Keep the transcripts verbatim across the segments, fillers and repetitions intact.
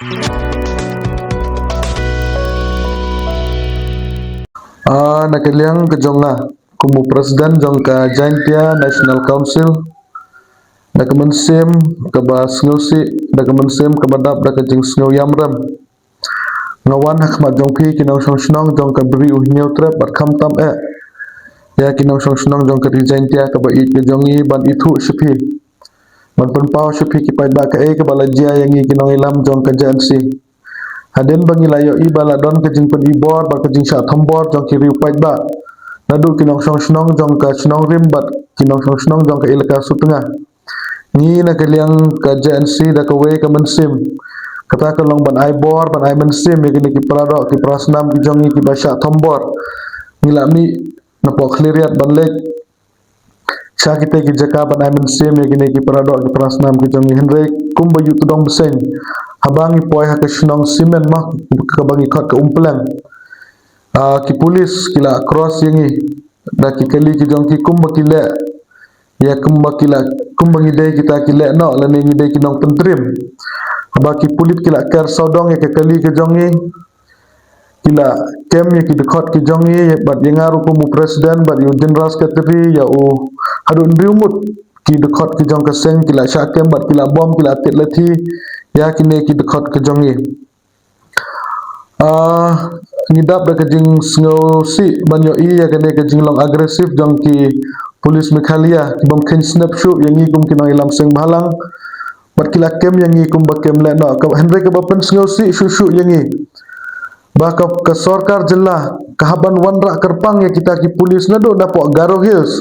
Ah, na ka liang ka jong nga kum u president jong ka Jaintia National Council, da ka mynsiem kaba sngewsih, da ka mynsiem kaba dap da ka jingsngew ïamrem, nga wan ha khmat jong phi ki nongshong shnong jong ka Bri u Hynñiewtrep bad khamtam eh ïa ki nongshong shnong jong ka Ri Jaintia kaba ïeit ka jong ngi ban ithuh sha phi, ban pynpaw sha phi ki paidbah kaei kaba la jia ïa ngi ki nongïalam jong ka J N C. Hadien ba ngi la ïohi ba la don ka jingpyni bor bad ka jingshah thombor jong ki riew paidbah naduh ki nongshong shnong jong ka shnong Rim bad ki nongshong shnong jong ka Elaka Sutnga, ngi na ka liang ka J N C da kawei ka mynsiem, kata ka long ban ai bor, ban ai mynsiem ïa kine ki paradoh ki parasnam ki jong ngi kiba shah thombor. Ngi la mih napoh Khliehriat ban leit sha kitei ki jaka ban ai mynsiem ïa kine ki paradoh ki parasnam ki jong ngi. Hynrei kumba ïoh tudong bseiñ, haba ngi poi ha ka shnong Simen ma, kaba ngi khot ka Umpleng, ah, ki pulit ki la cross ïa ngi da ki kali ki jong ki kumba ki leh ïa, kumba ki la, kumba ngi dei kita ki lehnoh lane ngi dei ki nongpyntriem. Haba ki pulit ki la ker sawdong ïa ka kali ka jong ngi, ki la kem ïa ki dkhot ki jong ngi, bad ïa nga ruh kum u president bad ïa u general secretary, ïa u, haduh hynriew ngut ki dkhot ki jong ka seng ki la shah kem bad ki la bom, ki la tied lathi ïa kine ki dkhot ki jong ngi. Ah, ngi dap da ka jingsngewsih ban ïohi ïa kane ka jinglong aggressive jong ki pulit Meghalaya, ki bym kheiñ snep shuh ïa ngi kum ki nongïalam seng bhalang, bad ki la kem ïa ngi kumba kem lehnoh. Ka, hynrei kaba pynsngewsih shuh shuh ïa ngi ba ka, ka sorkar jylla ka hap ban wanrah kyrpang ïa kita ki pulit naduh napoh Garo Hills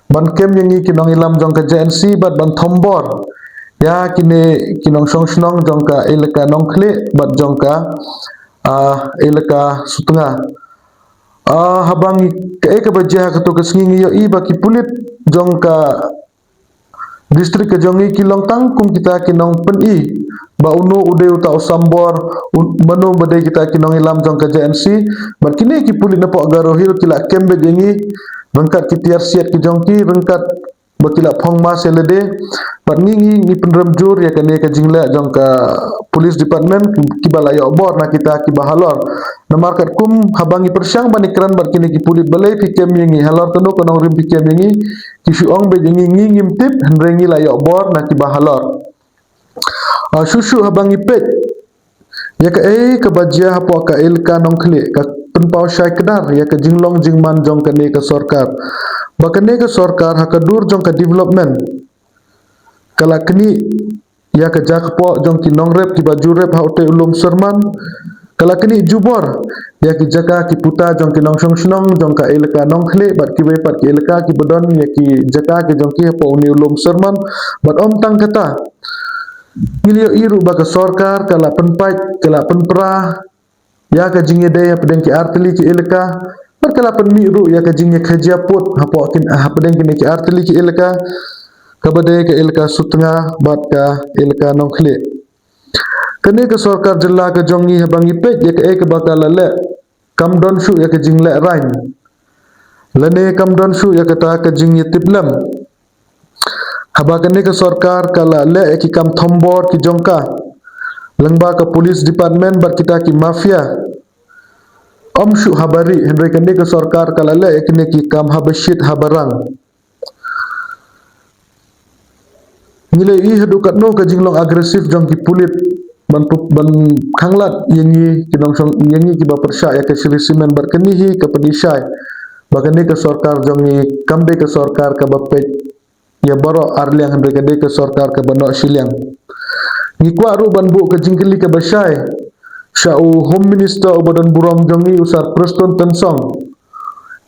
ban kem ïa ngi ki nongïalam jong ka J N C bad ban thombor ïa kine ki nongshong shnong jong ka Elaka Nongkhlieh bad jong ka, ah, Elaka Sutnga. Ah, haba ngi, kaei kaba jia ha kato ka sngi, ngi ïohi ba ki pulit jong ka district ka jong ngi ki long tang kum kita ki nongpyni ba uno u dei uta u sambor, un-, mano ba dei kita ki nongïalam jong ka J N C. Bad kine ki pulit napoh Garo Hill ki la kem beit ïa ngi ryngkat ki tiar siat ki jong ki, ryngkat ba ki la phong mask ïa lade. Bad ngi, ngi, ngi pynrem jur ïa kane ka jingleh jong ka police department ki, kiba la ïoh bor na kita kiba halor. Namar katkum haba ngi pyrshang ban ïakren bad kine ki pulit, balei phi kem ïa ngi, halor kano ka nongrim phi kem ïa ngi, ki shu ong beit ïa ngi, ngi ngim tip, hynrei ngi la ïoh bor na kiba halor. Ah, shuh shuh haba ngi peit ïa kaei kaba jia hapoh ka Elaka Nongkhlieh, ka pynpaw shai kdar ïa ka jinglong jingman jong kane ka sorkar. Ba kane ka sorkar ha ka dur jong ka development ka la knieh ïa ka jaka poh jong ki nongrep kiba ju rep ha utei u lum Sermon. Ka la knieh jubor ïa ki jaka ki puta jong ki nongshong shnong jong ka Elaka Nongkhlieh bad kiwei pat ki elaka kiba don ïa ki jaka ki jong ki hapoh une u lum Sermon. Bad ym tang kata, ngi la ïohi ruh ba ka sorkar ka la pynpait, ka la pynpra ïa ka jingïadei hapdeng ki artylli ki elaka, bad ka la pynmih ruh ïa ka jingïakajia pud hapoh kin, hapdeng kine ki artylli ki elaka, kaba dei ka Elaka Sutnga bad ka Elaka Nongkhlieh. Kane ka sorkar jylla ka jong ngi, haba ngi peit ïa kaei kaba ka la leh, kam don shuh ïa ka jinglehrain, lane kam don shuh ïa kata ka jingïatiplem. Haba kane ka sorkar ka la leh ïa ki kam thombor ki jong ka lyngba ka police department bad kita ki mafia, ym shuh haba rieh, hynrei kane ka sorkar ka la leh ïa kine ki kam haba shit haba rang. Ngi la ïohi haduh katno ka jinglong aggressive jong ki pulit ban pu-, ban khanglad ïa ngi ki nongshong, ïa ngi kiba pyrshah ïa ka Shree Cement. Bad kane hi ka pyni shai ba kane ka sorkar jong ngi kam dei ka sorkar kaba peit ïa baroh arliang, hynrei ka dei ka sorkar kaba noh shiliang. Ngi kwah ruh ban buh ka jingkylli kaba shai sha u Home Minister uba don burom jong ngi, u Sir Prestone Tynsong.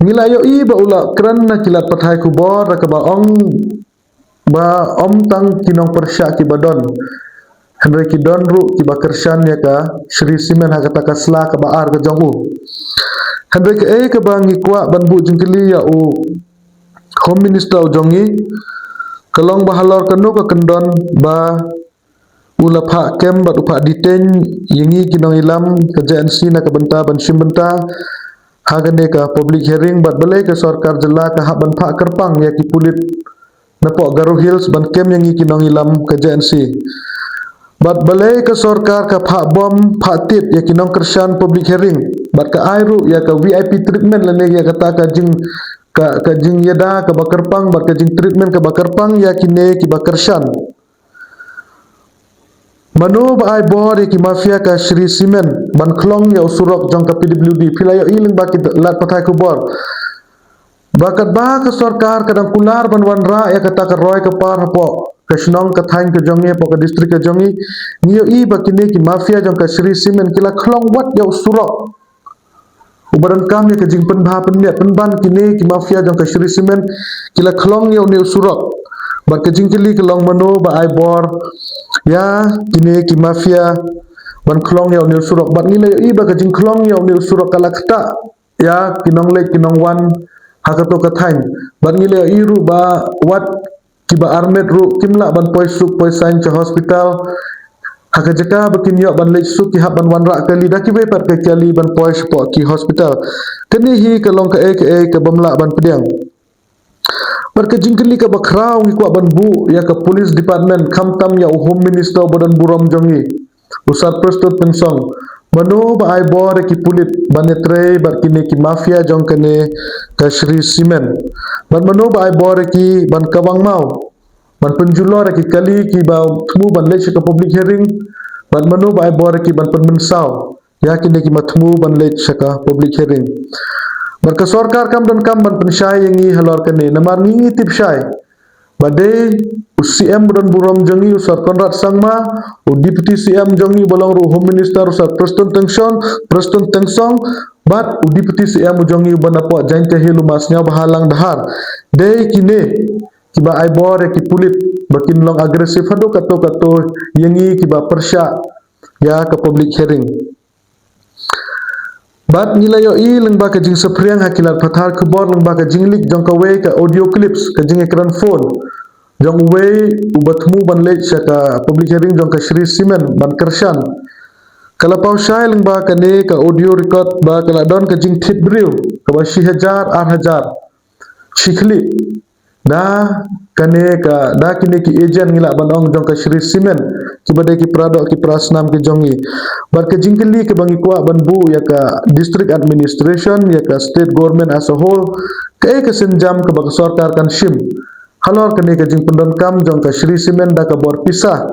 Ngi la ïohi ba u la kren na ki lad pathai khubor da kaba ong ba ym tang ki nongpyrshah kiba don, hynrei ki don ruh kiba kyrshan ïa ka Shree Cement ha kata ka sla kaba ar ka jong u. Hynrei kaei kaba ngi kwah ban buh jingkylli ïa u Home Minister u jong ngi, ka long ba halor kano ka kyndon ba u la phah kem bad u phah detain ïa ngi ki nongïalam ka J N C na ka bynta ban shim bynta ha kane ka public hearing, bad balei ka sorkar jylla ka hap ban phah kyrpang ïa ki pulit napoh Garo Hills ban kem ïa ngi ki nongïalam ka J N C. Bad balei ka sorkar ka phah bom phah tit ïa ki nongkyrshan public hearing, bad ka ai ruh ïa ka V I P treatment lane ïa kata ka jing, ka, ka jingïada kaba kyrpang, bad ka jingtreatment kaba kyrpang ïa kine kiba kyrshan. Mano ba ai bor ïa ki mafia ka Shree Cement ban khlong ïa u surok jong ka P W D? Phi la ïohi lyngba ki lad pathai khubor ba katba ka sorkar ka dang kular ban wanrah ïa kata ka roi ka par hapoh ka shnong ka thaiñ ka jong ngi, hapoh ka district ka jong ngi, ngi ïohi ba kine ki mafia jong ka Shree Cement ki la khlong wat ïa u surok uba donkam ïa ka jingpynbha pynmiat pynban. Kine ki mafia jong ka Shree Cement ki la khlong ïa une u surok. Bad ka jingkylli ka long, mano ba ai bor ïa kine ki mafia ban khlong ïa une u surok? Bad ngi la ïohi ba ka jingkhlong ïa une u surok ka la ktah ïa ki nongleit ki nongwan ha kato ka thaiñ. Bad ngi la ïohi ruh ba wat kiba armet ruh kim lah ban poi suk poi saiñ sha hospital ha ka jaka ba kin ïoh ban leit suk, ki hap ban wanrah kali da kiwei pat ka kali ban poi shapoh ki hospital. Kane hi ka long kaei kaei kabym lah ban pdiang. Bad ka jingkylli kaba khraw ngi kwah ban buh ïa ka police department, khamtam ïa u Home Minister ba don burom jong ngi, u Sir Prestone Tynsong. Mano ba ai bor ïa ki pulit ban ïatrei bad kine ki mafia jong kane ka Shree Cement? Bad mano ba ai bor ïa ki ban kawang maw, ban pynjulor ïa ki kali kiba thmu ban leit sha ka public hearing? Bad mano ba ai bor ïa ki ban pynmynsaw ïa kine kiba thmu ban leit sha ka public hearing? Bad ka sorkar kam donkam ban pynshai ïa ngi halor kane, namar ngi ngi tip shai ba dei u C M ba don burom jong ngi, u Sir Conrad Sangma, u Deputy C M jong ngi ba long ruh Home Minister, u Sir Prestone Tynsong, Prestone Tynsong, bad u Deputy C M u jong ngi uba napoh Jaintia Hills, u Ma Sniawbhalang Dhar. Dei kine kiba ai bor ïa ki pulit ba kin long aggressive haduh kato kato ïa ngi kiba pyrshah ïa ka public hearing. Bad ngi la ïohi lyngba ka jingsaphriang ha ki lad pathai khubor lyngba ka jingleak jong kawei ka audio clips, ka jingïakren phone jong uwei uba thmu ban leit sha ka public hearing jong ka Shree Cement ban kyrshan. Ka la paw shai lyngba kane ka audio record ba ka la don ka jingthied briew kaba shi hajar ar hajar shi khlieh da kane ka, da kine ki agent, ngi lah ban ong, jong ka Shree Cement, kiba dei ki para doh ki para snam ki jong ngi. Bad ka jingkylli kaba ngi kwah ban buh ïa ka district administration, ïa ka state government as a whole, kaei ka sienjam kaba ka sorkar kan shim halor kane ka jingpyndonkam jong ka Shree Cement da ka bor pisa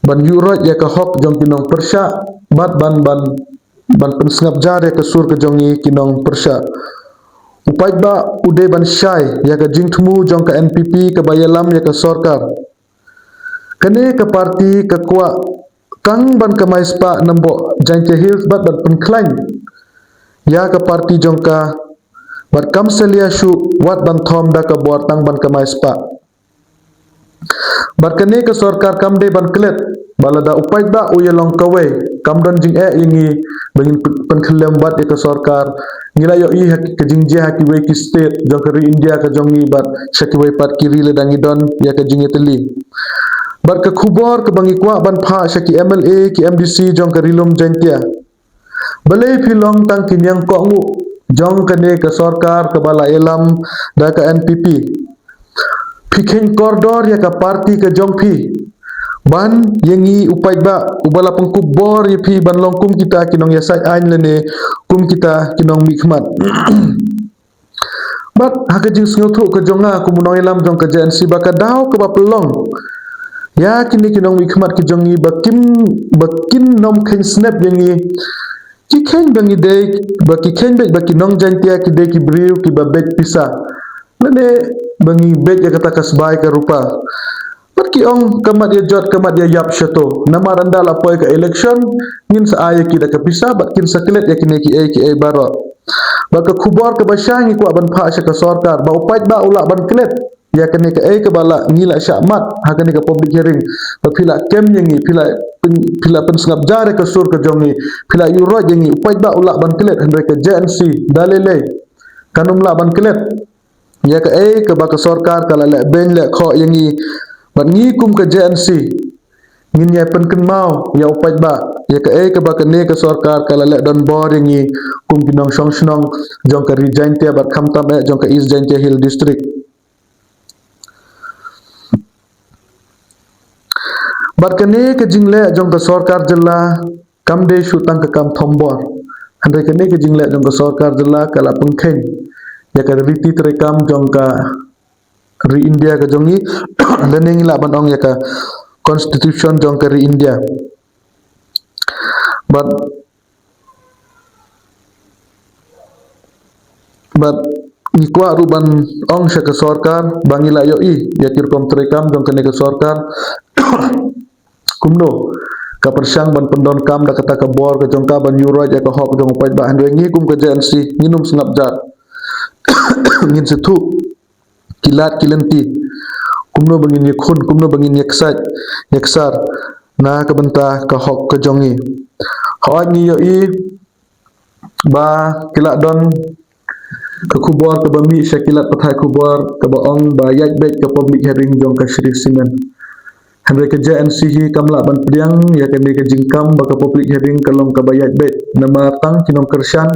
ban ïuhroit ïa ka hok jong ki nongpyrshah bad ban, ban, ban pynsngap jar ïa ka sur ka jong ngi ki nongpyrshah. U paidbah u dei ban shai ïa ka jingthmu jong ka N P P kaba ïalam ïa ka sorkar. Kane ka party ka kwah tang ban kamai spah na bynta Jaintia Hills bad ban pynkhlaiñ ïa ka party jong ka, bad kam salia shuh wat ban thom da ka bor tang ban kamai spah. Bad kane ka sorkar kam dei ban klet ba lada u paidbah u ïalong kawei, kam don jingeh ïa ngi ba ngin pyn-, pynkhyllem bad ïa ka sorkar. Ngi la ïohi ha ka jingjia ha kiwei ki state jong ka ri India ka jong ngi bad sha kiwei pat ki ri lada ngi don ïa ka jingïatylli. Bad ka khubor kaba ngi kwah ban phah sha ki M L A, ki M D C jong ka Ri Lum Jaintia. Balei phi long tang ki ñiangkohnguh jong kane ka sorkar kaba la ïalam da ka N P P? Phi kheiñ kordor ïa ka party ka jong phi ban ïa ngi u paidbah uba la pynkup bor ïa phi ban long kum kita ki nongïasaid aiñ lane kum kita ki nongmihkhmat. Bad ha ka jingsngewthuh ka jong nga kum u nongïalam jong ka J N C ba ka daw kaba pynlong ïa kine ki nongmihkhmat ki jong ngi ba kim, ba kin nym kheiñ snep ïa ngi. Ki kheiñ ba ngi dei, ba ki kheiñ beit ba ki nong Jaintia ki dei ki briew kiba beit pisa, lane ba ngi beit ïa kata ka sbai ka rupa. Bad ki ong, ka mat ïa jot ka mat ïa ïap shato. Namar ynda la poi ka election, ngin sa ai ïa ki da ka pisa bad kin sa klet ïa kine kiei kiei baroh. Bad ka khubor kaba shai ngi kwah ban phah sha ka sorkar ba u paidbah u lah ban klet ïa kane kaei kaba la ngi la shah mad ha kane ka public hearing. Ba phi la kem ïa ngi, phi la pyn-, phi la pynsngap jar ïa ka sur ka jong ngi, phi la ïuhroit ïa ngi, u paidbah u lah ban klet, hynrei ka J N C da lei lei kan ym lah ban klet ïa kaei kaba ka sorkar ka la leh beiñ leh khoh ïa ngi. Bad ngi kum ka J N C ngin ïai pynkynmaw ïa u paidbah ïa kaei kaba kane ka sorkar ka la leh donbor ïa ngi kum ki nongshong shnong jong ka Ri Jaintia bad khamtam eh jong ka East Jaintia Hills District. Bad kane ka jingleh jong ka sorkar jylla kam dei shu tang ka kam thombor. Hynrei kane ka jingleh jong ka sorkar jylla ka la pynkheiñ ïa ka riti treikam jong ka ri India ka jong ngi, lane ngi lah ban ong ïa ka constitution jong ka ri India. Bad bad ngi kwah ruh ban ong sha ka sorkar ba ngi la ïohi ïa ki rukom treikam jong kane ka sorkar kumno ka pyrshang ban pyndonkam da kata ka bor ka jong ka ban ïuroit ïa ka hok jong u paidbah. Hynrei ngi kum ka J N C ngin ym sngap jar. Ngin sa thuh ki lad ki lynti kumno ba ngin ïakhun, kumno ba ngin ïaksaid ïaksar na ka bynta ka hok ka jong ngi. Hooid ngi ïohi ba ki la don ka khubor kaba mih sha ki lad pathai khubor kaba ong ba ïaid beit ka public hearing jong ka Shree Cement. Hynrei ka J N C hi kam lah ban pdiang ïa kane ka jingkam ba ka public hearing ka long kaba ïaid beit, namar tang ki nongkyrshan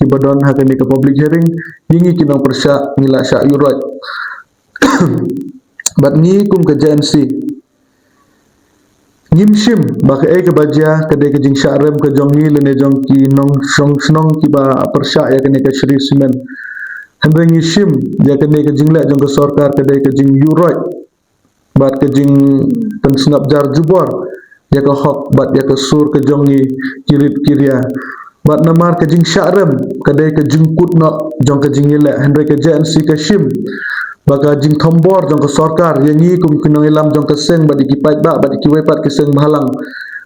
kiba don ha kane ka public hearing, ïa ngi ki nongpyrshah ngi la shah ïuroit. Bad ngi kum ka J N C ngim shim ba kaei kaba jia ka dei ka jingshah rem ka jong ngi lane jong ki nongshong shnong kiba pyrshah ïa kane ka Shree Cement. Hynrei ngi shim ïa kane ka jingleh jong ka sorkar ka dei ka jingïuroit bad ka jingpynsngap jar jubor ïa ka hok bad ïa ka sur ka jong ngi ki rit ki ria. Bad namar ka jingshah rem ka dei ka jingkut noh jong ka jingïaleh, hynrei ka J N C ka shim ba ka jingthombor jong ka sorkar ïa ngi kum ki nongïalam jong ka seng bad ïa ki paidbah bad ïa kiwei pat ki seng bhalang,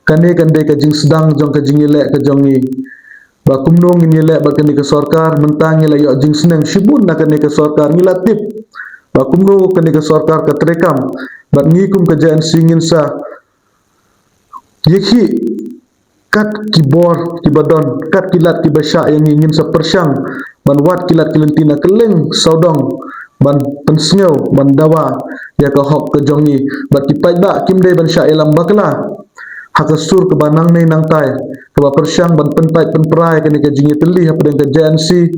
kane kan dei ka jingsdang jong ka jingïaleh ka jong ngi. Ba kumno ngin ïaleh bad kane ka sorkar, mynta ngi la ïoh jingsneng shibun na kane ka sorkar, ngi la tip ba kumno kane ka sorkar ka treikam. Bad ngi kum ka J N C ngin sa ïakhih kat ki bor kiba don, kat ki lad kiba shah ïa ngi, ngin sa pyrshang ban wad ki lad ki lynti na kylleng sawdong ban pynsngew ban dawa ïa ka hok ka jong ngi. Bad ki paidbah kim dei ban shah ïalam bakla ha ka sur kaba nangne nangtai kaba pyrshang ban pynpait pynpra ïa kane ka jingïatylli hapdeng ka J N C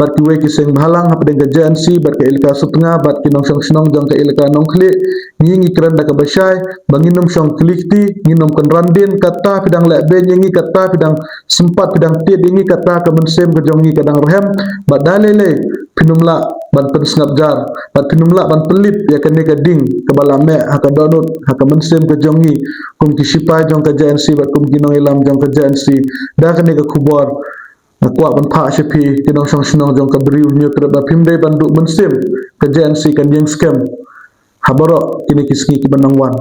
bad kiwei ki seng bhalang hapdeng ka J N C bad ka Elaka Sutnga bad ki nongshong shnong jong ka Elaka Nongkhlieh. Ngi ngi kren da kaba shai ba ngin ym shong kli kti, ngin ym kynran dien, kata phi dang leh beiñ ïa ngi, kata phi dang sympat, phi dang tied ïa ngi, kata ka mynsiem ka jong ngi ka dang rhem. Bad da lei lei phin ym lah ban pynsngap jar bad phin ym lah ban pynlip ïa kane ka ding kaba la meh ha ka dohnud ha ka mynsiem ka jong ngi kum ki shipai jong ka J N C bad kum ki nongïalam jong ka J N C. Da kane ka khubor nga kwah ban phah sha phi ki nongshong shnong jong ka Bri u Hynñiewtrep ba phim dei ban duh mynsiem, ka J N C kan ïeng skhem ha baroh kine ki sngi kiba nang wan.